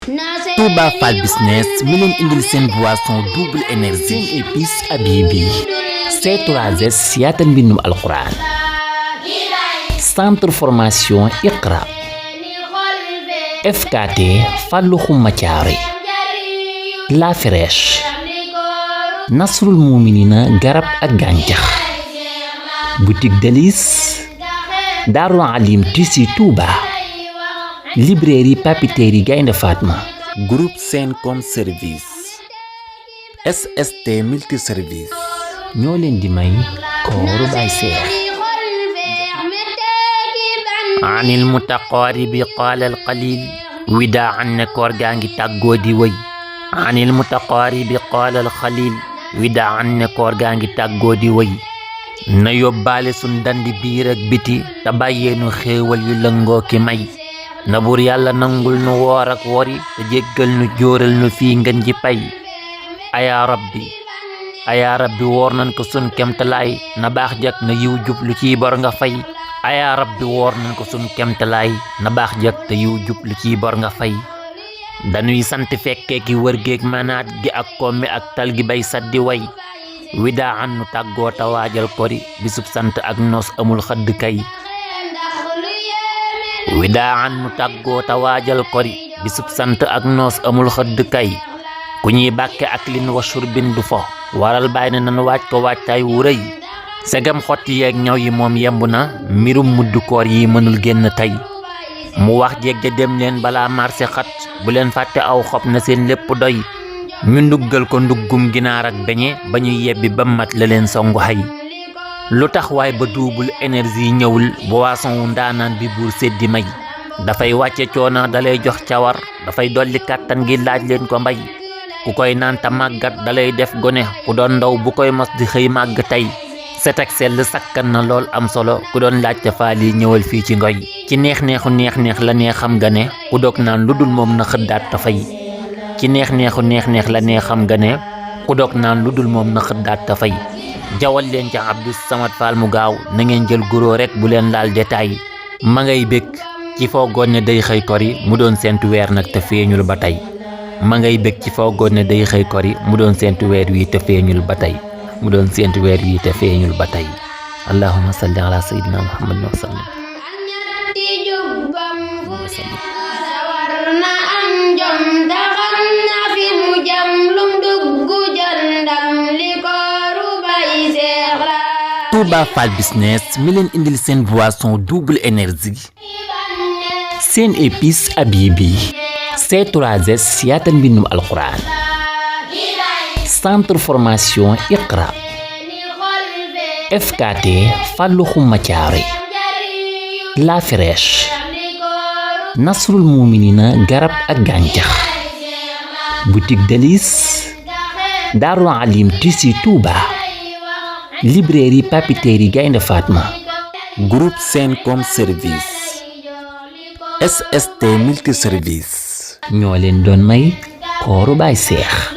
Touba Fall Business mi leen indil seen boisson double énergie seen épice Habibi C3S yaatal mbindum alquran centre formation Iqra FKT Fallou Khouma Thiaré La Fraîche Nasrul Mouminina garab ak gàncax boutique Délices Darou Alim Tissu Touba librairie papeterie Gaynde Fatma groupe Sencom service SST multiservice ñoo leen di may kooru Baay Seex anil mutaqaribi qaala al qalil widaa an ne koor gaa ngi tàggoo di wëy anil mutaqaribi qaala al xalil widaa an ne koor gaa ngi tàggoo di wëy na yóbbaale sun dandi biir ak biti te bàyyeenu xéewal yu lëngoo ki may na buur yàlla nangul nu woor ak wori te jéggal nu jóoral nu fii ngeen ji pay ayaa rabbi woor nan ko sun kemtalaay na baax jak na yiw jublu ciy bor nga fay ayaa rabbi woor nan ko sun kemtalaay na baax jak te yiw jublu ciy bor nga fay dañuy sant fekkee ki wërgeeg manaat gi ak kommi ak tal gi bay saddi way widaa an nu tàggoo ta waajal kori bisub sant ak noos amul xëdd kay widaa an nu tàggoo ta waajal kori bisub sant ak noos amul xëdd kay ku ñuy bàkke ak lin wa surbin du fo waral bàyyi ne nan waaj ko waajtaay wu rëy segam xotti yeeg ñaw yi moom yemb na mbirum mudd koor yi mënul génn tey mu wax jeeg ja dem leen balaa marché xat bu leen fàtte aw xob na seen lépp doy ñu nduggal ko nduggum ginaar ak beñe ba ñu yebbi ba mat la leen songu xay lu tax waay ba double énergie ñëwul boisson wu ndaanaan bi buur seddi may dafay wàcce coona dalay jox cawar dafay dolli kàttan gi laaj leen ko mbay ku koy naan ta màggat dalay def gone ku doon ndaw bu koy mos di xëy màgg tey set ak sell sakkan na lool am solo ku doon laajte faali ñëwal fii ci ngoy ci neex la neexam ga ne ku dog naan lu dul moom na xëddaat ta fay ci neex la neexam ga ne ku dog naan lu dul moom na xëddaat ta fay jawal leen ca Abdou Samad Fall mu gaaw na ngeen jël goro rek bu leen laal détail ma ngay bëgg ci foogoon ne day xëy kori mu doon seentu weer nag te feeñul ba tey ma ngay bëgg ci foogoon ne day xëy kori mu doon seentu weer wi te feeñul ba tey mu doon seentu weer wi te feeñul ba tey allahumma salli ala sayyidina muhammad wa sallam Touba Fall Business mi leen indil seen boisson double énergie seen épice Habibi C3S yaatal mbindum alquran centre formation Iqra FKT Fallou Khouma Thiaré La Fraîche Nasrul Mouminina garab ak gàncax boutique Délices Darou Alim Tissu Touba librairie papeterie Gaynde Fatma groupe Sencom service SST multiservice ñoo leen doon may kooru Baay Seex